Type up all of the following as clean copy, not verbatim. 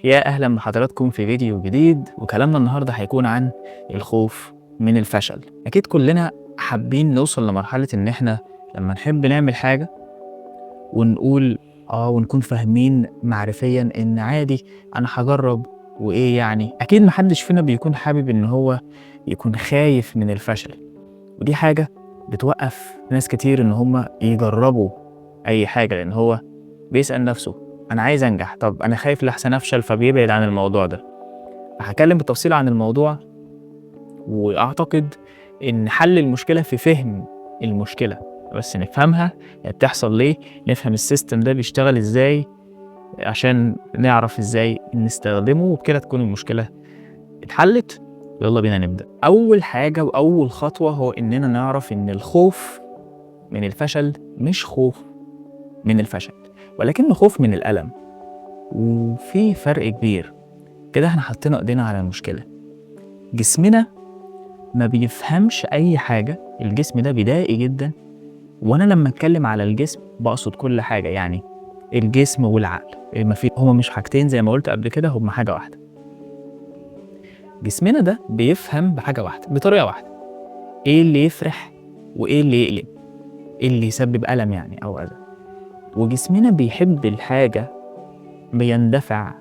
يا أهلا بحضراتكم في فيديو جديد، وكلامنا النهاردة هيكون عن الخوف من الفشل. أكيد كلنا حابين نوصل لمرحلة إن إحنا لما نحب نعمل حاجة ونقول ونكون فاهمين معرفيا إن عادي أنا هجرب وإيه يعني. أكيد محدش فينا بيكون حابب إن هو يكون خايف من الفشل، ودي حاجة بتوقف ناس كتير إن هم يجربوا أي حاجة، لأن هو بيسأل نفسه أنا عايز أنجح، طب أنا خايف لأحسن أفشل، فبيبعد عن الموضوع ده. هتكلم بالتفصيل عن الموضوع، وأعتقد إن حل المشكلة في فهم المشكلة، بس نفهمها هي بتحصل ليه، نفهم ال system ده بيشتغل إزاي عشان نعرف إزاي نستخدمه، وبكده تكون المشكلة اتحلت. يلا بينا نبدأ. أول حاجة وأول خطوة هو إننا نعرف إن الخوف من الفشل مش خوف من الفشل، ولكنه خوف من الألم، وفي فرق كبير. كده احنا حطينا ايدينا على المشكلة. جسمنا ما بيفهمش أي حاجة، الجسم ده بدائي جدا، وأنا لما أتكلم على الجسم بقصد كل حاجة، يعني الجسم والعقل، ما في هما مش حاجتين زي ما قلت قبل كده، هما حاجة واحدة. جسمنا ده بيفهم بحاجة واحدة بطريقة واحدة، إيه اللي يفرح وإيه اللي يقلق، إيه اللي يسبب ألم يعني أو أذى. وجسمنا بيحب الحاجة، بيندفع،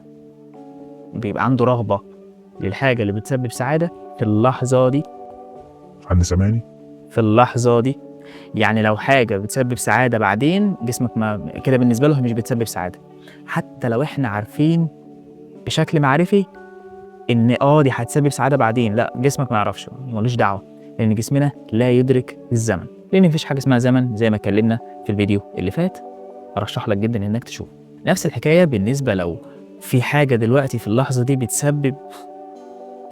بيبقى عنده رغبة للحاجة اللي بتسبب سعادة في اللحظة دي. حد سامعني؟ في اللحظة دي، يعني لو حاجة بتسبب سعادة بعدين جسمك ما كده بالنسبة له مش بتسبب سعادة، حتى لو احنا عارفين بشكل معرفي ان دي هتسبب سعادة بعدين، لا جسمك ما يعرفش، ملوش دعوة، لأن جسمنا لا يدرك الزمن، لأن مفيش حاجة اسمها زمن زي ما اتكلمنا في الفيديو اللي فات. أرشح لك جدا إنك تشوف. نفس الحكاية بالنسبة لو في حاجة دلوقتي في اللحظة دي بتسبب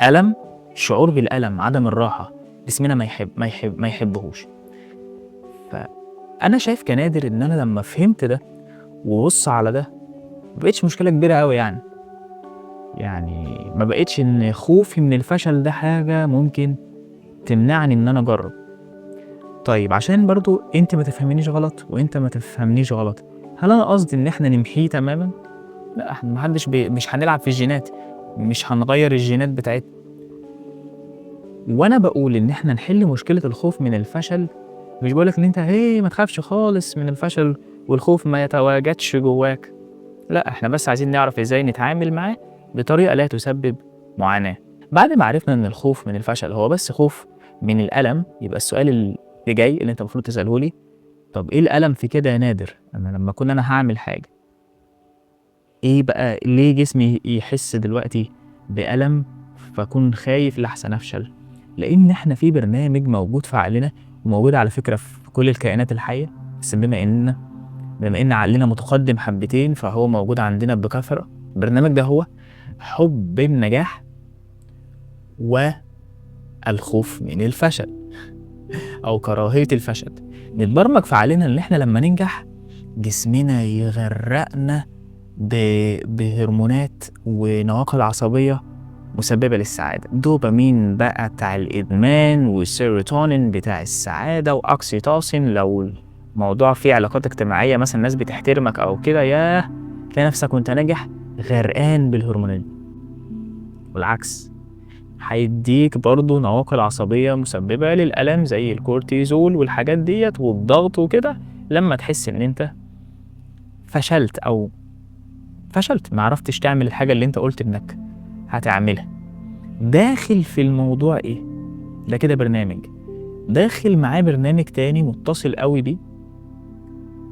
ألم، شعور بالألم، عدم الراحة، جسمنا ما يحبهوش. فأنا شايف كنادر إن أنا لما فهمت ده وبص على ده ما بقتش مشكلة كبيرة أوي، يعني ما بقتش إن خوفي من الفشل ده حاجة ممكن تمنعني إن أنا أجرب. طيب عشان برضو أنت ما تفهمنيش غلط وأنت ما تفهمنيش غلط، هل أنا قصدي إن إحنا نمحيه تماما؟ لا، إحنا محدش مش هنلعب في الجينات، مش هنغير الجينات بتاعتنا. وأنا بقول إن إحنا نحل مشكلة الخوف من الفشل، مش بقولك إن أنت ما تخافش خالص من الفشل والخوف ما يتواجدش جواك، لا، إحنا بس عايزين نعرف إزاي نتعامل معاه بطريقة لا تسبب معاناة. بعد ما عرفنا إن الخوف من الفشل هو بس خوف من الألم، يبقى السؤال اللي جاي اللي أنت المفروض تسأله لي، طب إيه الألم في كده يا نادر؟ أنا لما أكون أنا هعمل حاجة، إيه بقى ليه جسمي يحس دلوقتي بألم فأكون خايف لأحسن أفشل؟ لأن إحنا في برنامج موجود في عقلنا، وموجود على فكرة في كل الكائنات الحية، بس بما إن عقلنا متقدم حبتين فهو موجود عندنا بكثرة. البرنامج ده هو حب النجاح والخوف من الفشل أو كراهية الفشل. نتبرمج في عقلنا إن إحنا لما ننجح جسمنا يغرقنا بهرمونات ونواقل عصبية مسببة للسعادة، دوبامين بقى بتاع الإدمان، والسيروتونين بتاع السعادة، وأكسيتوسين لو الموضوع فيه علاقات اجتماعية مثلا الناس بتحترمك أو كده، ياه تلاقي نفسك وأنت ناجح غرقان بالهرمونات دي. والعكس هيديك برضو نواقل عصبية مسببة للألم زي الكورتيزول والحاجات ديت والضغط وكده، لما تحس إن أنت فشلت أو فشلت ما عرفتش تعمل الحاجة اللي أنت قلت إنك هتعملها. داخل في الموضوع إيه؟ ده كده برنامج داخل معاه برنامج تاني متصل قوي بيه،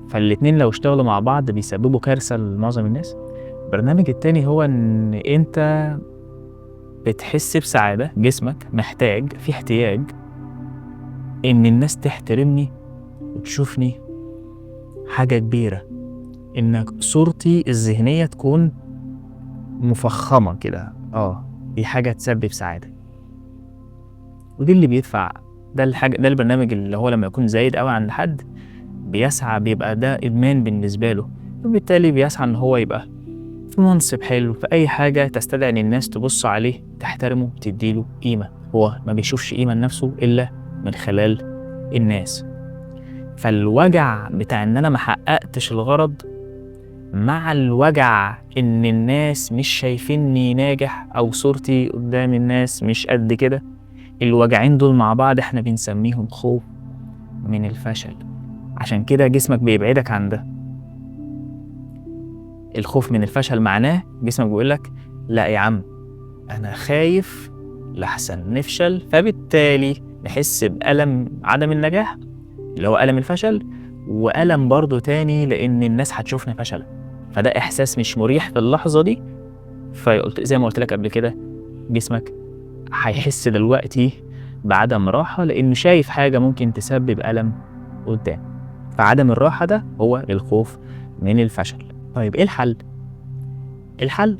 فالاتنين لو اشتغلوا مع بعض بيسببوا كارثة لمعظم الناس. البرنامج التاني هو إن أنت بتحس بسعادة، جسمك محتاج، في احتياج إن الناس تحترمني وتشوفني حاجة كبيرة، إنك صورتي الذهنية تكون مفخمة كده، دي حاجة تسبب سعادة. ودي اللي بيدفع ده الحاجة، ده البرنامج اللي هو لما يكون زايد قوي عند حد بيسعى، بيبقى ده إدمان بالنسبة له، وبالتالي بيسعى إن هو يبقى في منصب حلو، في أي حاجة تستدعي إن الناس تبص عليه، تحترمه، تديله قيمة. هو ما بيشوفش قيمة لنفسه إلا من خلال الناس. فالوجع بتاع إن أنا ما حققتش الغرض مع الوجع ان الناس مش شايفيني ناجح او صورتي قدام الناس مش قد كده، الوجعين دول مع بعض احنا بنسميهم خوف من الفشل. عشان كده جسمك بيبعدك عن ده. الخوف من الفشل معناه جسمك بيقولك لا يا عم انا خايف لحسن نفشل، فبالتالي نحس بألم عدم النجاح اللي هو ألم الفشل، وألم برضو تاني لأن الناس هتشوفنا فشلة، فده إحساس مش مريح في اللحظة دي. فقلت زي ما قلت لك قبل كده جسمك هيحس دلوقتي بعدم راحة لأنه شايف حاجة ممكن تسبب ألم قدام، فعدم الراحة ده هو الخوف من الفشل. طيب إيه الحل؟ الحل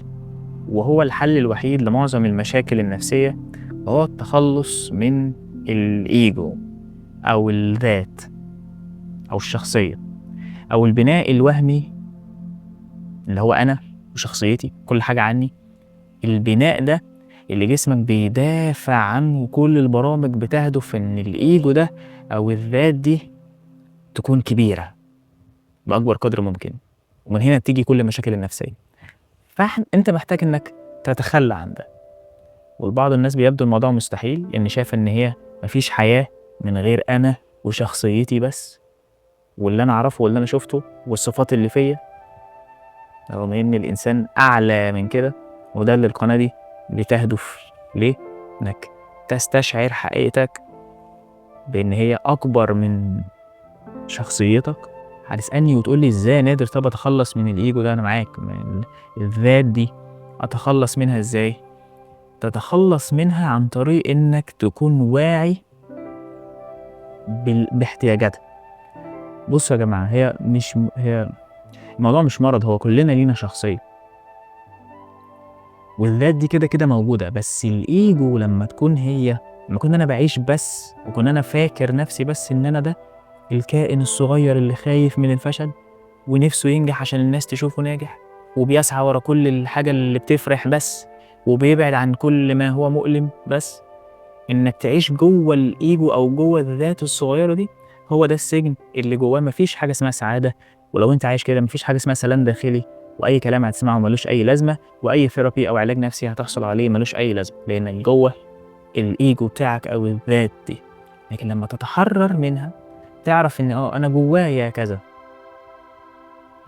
وهو الحل الوحيد لمعظم المشاكل النفسية هو التخلص من الإيجو أو الذات أو الشخصية أو البناء الوهمي اللي هو أنا وشخصيتي كل حاجة عني. البناء ده اللي جسمك بيدافع عنه، كل البرامج بتهدف إن الإيجو ده أو الذات دي تكون كبيرة بأكبر قدر ممكن، ومن هنا بتيجي كل المشاكل النفسية. فأنت محتاج إنك تتخلى عن ده. والبعض الناس بيبدو الموضوع مستحيل، إن شايف إن هي مفيش حياة من غير أنا وشخصيتي بس، واللي أنا أعرفه واللي أنا شفته والصفات اللي فيا، رغم إن الإنسان أعلى من كده. وده اللي القناة دي بتهدف ليه، إنك تستشعر حقيقتك بإن هي أكبر من شخصيتك. هتسألني وتقولي إزاي نادر طب أتخلص من الإيجو ده؟ أنا معاك، من الذات دي أتخلص منها إزاي؟ تتخلص منها عن طريق إنك تكون واعي باحتياجاتها. بصوا يا جماعة، هي الموضوع مش مرض، هو كلنا لينا شخصية والذات دي كده كده موجودة، بس الإيجو لما تكون هي، لما كنت أنا بعيش بس وكنت أنا فاكر نفسي بس إن أنا ده الكائن الصغير اللي خايف من الفشل ونفسه ينجح عشان الناس تشوفه ناجح، وبيسعى ورا كل الحاجة اللي بتفرح بس، وبيبعد عن كل ما هو مؤلم بس، إنك تعيش جوه الإيجو أو جوه الذات الصغيرة دي، هو ده السجن اللي جواه مفيش حاجة اسمها سعادة. ولو أنت عايش كده مفيش حاجة اسمها سلام داخلي، وأي كلام هتسمعه ملوش أي لازمة، وأي therapy أو علاج نفسي هتحصل عليه ملوش أي لازمة، لأنك جوه الإيجو بتاعك أو الذات دي. لكن لما تتحرر منها تعرف إن أنا جوايا كذا،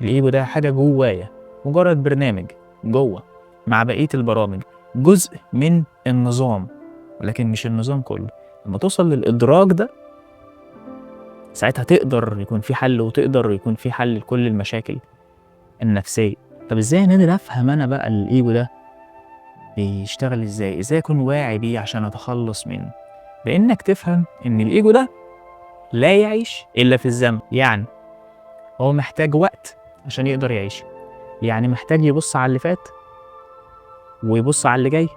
الإيجو ده حاجة جوايا، مجرد برنامج جوه مع بقية البرامج، جزء من النظام ولكن مش النظام كله. لما توصل للإدراك ده ساعتها تقدر يكون في حل، وتقدر يكون في حل لكل المشاكل النفسية. طب ازاي نقدر افهم انا بقى الايجو ده بيشتغل ازاي؟ ازاي اكون واعي بيه عشان اتخلص منه؟ بانك تفهم ان الايجو ده لا يعيش الا في الزمن، يعني هو محتاج وقت عشان يقدر يعيش، يعني محتاج يبص على اللي فات ويبص على اللي جاي،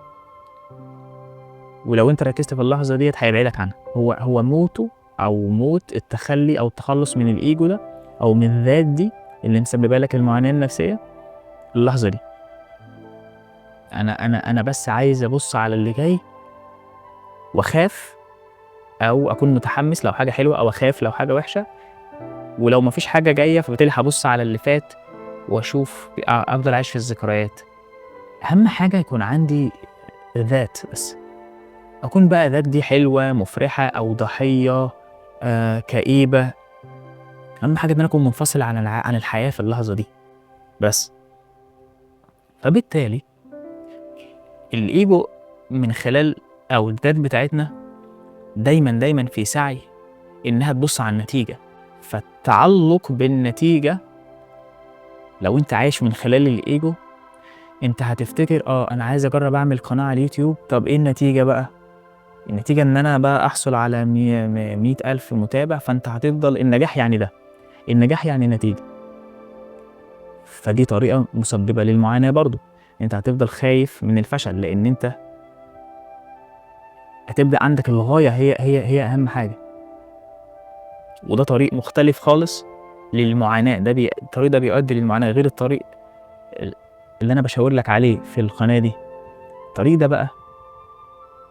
ولو انت ركزت في اللحظة ديت هيبعدك عنها. هو موته او موت التخلي او التخلص من الايجو ده او من الذات دي اللي مسببه لك المعاناة النفسية اللحظة دي. انا بس عايز ابص على اللي جاي واخاف، او اكون متحمس لو حاجة حلوة، او اخاف لو حاجة وحشة، ولو مفيش حاجة جاية فبالتالي هبص على اللي فات واشوف، افضل عايش في الذكريات. اهم حاجة يكون عندي ذات، بس اكون بقى ذات دي حلوة مفرحة او ضحية كئيبة. اهم حاجة ان انا اكون منفصل عن الحياة في اللحظة دي بس. فبالتالي الايجو من خلال او الذات بتاعتنا دايما دايما في سعي انها تبص على النتيجة، فالتعلق بالنتيجة لو انت عايش من خلال الايجو انت هتفتكر انا عايز اجرب اعمل قناة على اليوتيوب، طب ايه النتيجة بقى؟ النتيجة ان انا بقى احصل على 100,000 متابع. فانت هتفضل النجاح يعني ده، النجاح يعني نتيجة، فدي طريقة مسببة للمعاناة برضو. انت هتفضل خايف من الفشل لان انت هتبدأ عندك الغاية هي هي هي اهم حاجة، وده طريق مختلف خالص للمعاناة. الطريق ده بيؤدي للمعاناة غير الطريق اللي انا بشاور لك عليه في القناة دي. الطريق ده بقى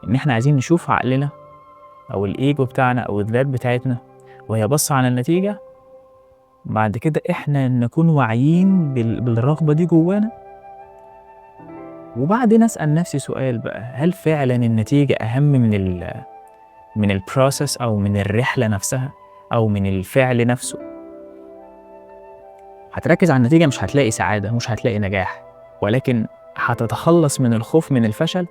ان احنا عايزين نشوف عقلنا او الايجو بتاعنا او الذات بتاعتنا وهي باصة على النتيجة بعد كده احنا نكون واعيين بالرغبة دي جوانا. وبعدين اسأل نفسي سؤال بقى، هل فعلا النتيجة اهم من ال process او من الرحلة نفسها او من الفعل نفسه؟ هتركز على النتيجة مش هتلاقي سعادة، مش هتلاقي نجاح، ولكن هتتخلص من الخوف من الفشل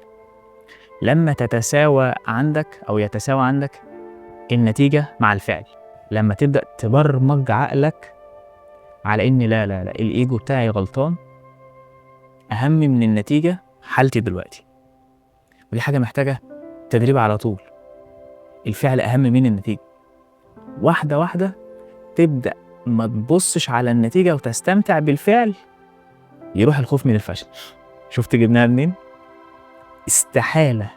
لما تتساوى عندك او يتساوى عندك النتيجة مع الفعل. لما تبدأ تبرمج عقلك على ان لا لا لا، الايجو بتاعي غلطان، اهم من النتيجة حالتي دلوقتي. ودي حاجة محتاجة تدريب على طول. الفعل اهم من النتيجة. واحدة واحدة تبدأ ما تبصش على النتيجة وتستمتع بالفعل، يروح الخوف من الفشل. شفت جبناها منين؟ استحالة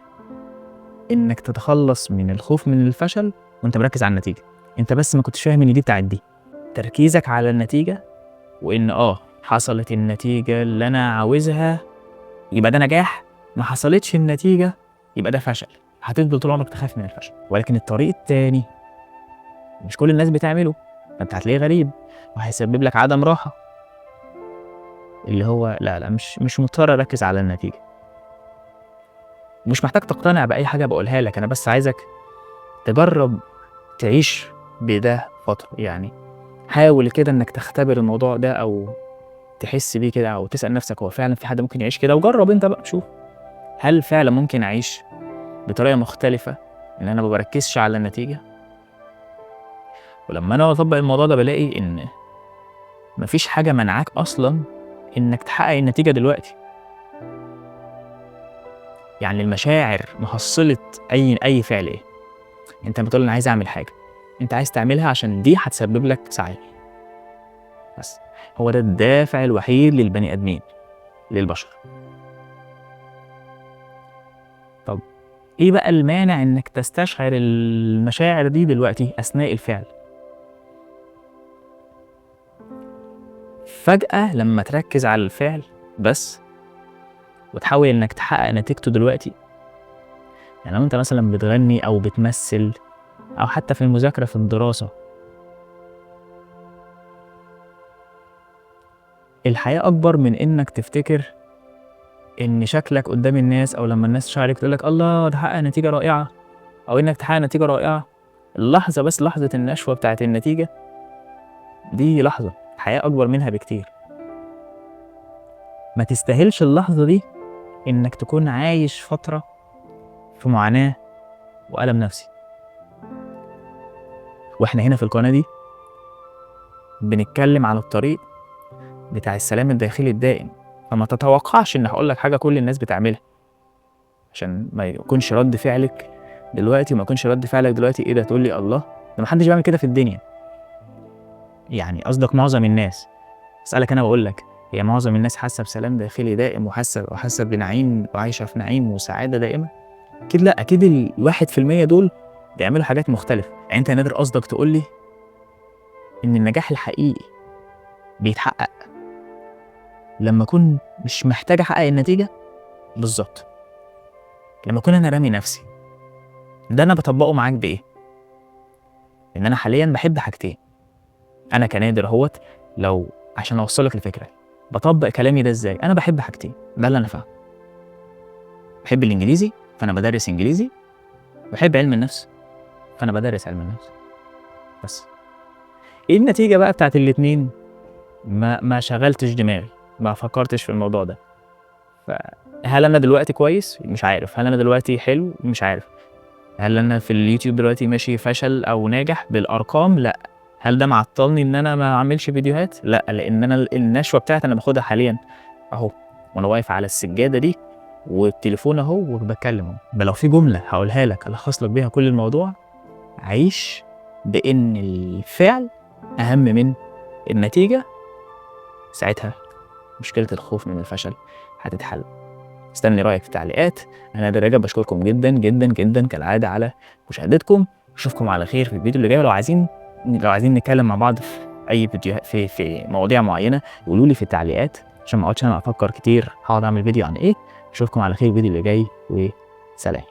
انك تتخلص من الخوف من الفشل وانت مركز على النتيجة. انت بس ما كنتش فاهم ان دي بتاعت دي. تركيزك على النتيجة وان حصلت النتيجة اللي انا عاوزها يبقى ده نجاح، ما حصلتش النتيجة يبقى ده فشل. هتفضل طول عمرك تخاف من الفشل. ولكن الطريق التاني مش كل الناس بتعمله، فانت هتلاقيه غريب وهيسبب لك عدم راحة، اللي هو لا لا مش مضطر اركز على النتيجة. مش محتاج تقتنع بأي حاجة بقولها لك، أنا بس عايزك تجرب تعيش بده فترة. حاول كده إنك تختبر الموضوع ده أو تحس بيه كده، أو تسأل نفسك هو فعلاً في حد ممكن يعيش كده؟ وجرب أنت بقى، شوف هل فعلاً ممكن أعيش بطريقة مختلفة إن أنا ما بركزش على النتيجة. ولما أنا بطبق الموضوع ده بلاقي إن مفيش حاجة منعاك أصلاً إنك تحقق النتيجة دلوقتي. المشاعر محصلة أي فعل إيه؟ أنت بتقول أنا عايز أعمل حاجة، أنت عايز تعملها عشان دي هتسبب لك سعادة، بس هو ده الدافع الوحيد للبني آدمين، للبشر. طب إيه بقى المانع إنك تستشعر المشاعر دي دلوقتي أثناء الفعل؟ فجأة لما تركز على الفعل بس وتحاول إنك تحقق نتيجته دلوقتي، لو أنت مثلاً بتغني أو بتمثل أو حتى في المذاكرة في الدراسة، الحياة أكبر من إنك تفتكر إن شكلك قدام الناس أو لما الناس تشاور عليك تقول لك الله ده حقق نتيجة رائعة، أو إنك تحقق نتيجة رائعة. اللحظة بس، لحظة النشوة بتاعت النتيجة دي لحظة، الحياة أكبر منها بكتير. ما تستاهلش اللحظة دي إنك تكون عايش فترة في معاناة وألم نفسي. وإحنا هنا في القناة دي بنتكلم على الطريق بتاع السلام الداخلي الدائم، فما تتوقعش إن هقول لك حاجة كل الناس بتعملها، عشان ما يكونش رد فعلك دلوقتي وما يكونش رد فعلك دلوقتي إيه ده، تقول لي الله ده ما حدش بيعمل كده في الدنيا. قصدك معظم الناس. أسألك أنا وأقول لك، هي معظم الناس حاسة بسلام داخلي دائم وحاسة بنعيم وعايشة في نعيم وسعادة دائمة؟ أكيد لا، أكيد الواحد في المية دول بيعملوا حاجات مختلفة. أنت يا نادر قصدك تقول لي إن النجاح الحقيقي بيتحقق لما أكون مش محتاج أحقق النتيجة؟ بالظبط، لما أكون أنا رامي نفسي. ده أنا بطبقه معاك بإيه؟ إن أنا حالياً بحب حاجتين. أنا كنادر أهوت، لو عشان أوصلك الفكرة بطبق كلامي ده إزاي؟ أنا بحب حاجتين، ده اللي أنا فاهمه. بحب الإنجليزي فأنا بدرس إنجليزي، بحب علم النفس فأنا بدرس علم النفس. بس إيه النتيجة بقى بتاعت الاتنين؟ ما شغلتش دماغي، ما فكرتش في الموضوع ده. فهل أنا دلوقتي كويس؟ مش عارف. هل أنا دلوقتي حلو؟ مش عارف. هل أنا في اليوتيوب دلوقتي ماشي فشل أو ناجح بالأرقام؟ لا. هل ده معطلني إن أنا ما أعملش فيديوهات؟ لا، لأن أنا النشوة بتاعتي أنا باخدها حالياً أهو، وأنا واقف على السجادة دي والتليفون أهو وبتكلم أهو. بل لو في جملة هقولها لك ألخص لك بيها كل الموضوع، عيش بإن الفعل أهم من النتيجة، ساعتها مشكلة الخوف من الفشل هتتحل. استني رأيك في التعليقات. أنا نادر رجب، بشكركم جداً جداً جداً كالعادة على مشاهدتكم. أشوفكم على خير في الفيديو اللي جاي. لو عايزين نتكلم مع بعض في أي فيديو في مواضيع معينة قولوا لي في التعليقات، عشان ما أقعدش أنا أفكر كتير هقعد أعمل فيديو عن إيه. أشوفكم على خير الفيديو اللي جاي، وسلام.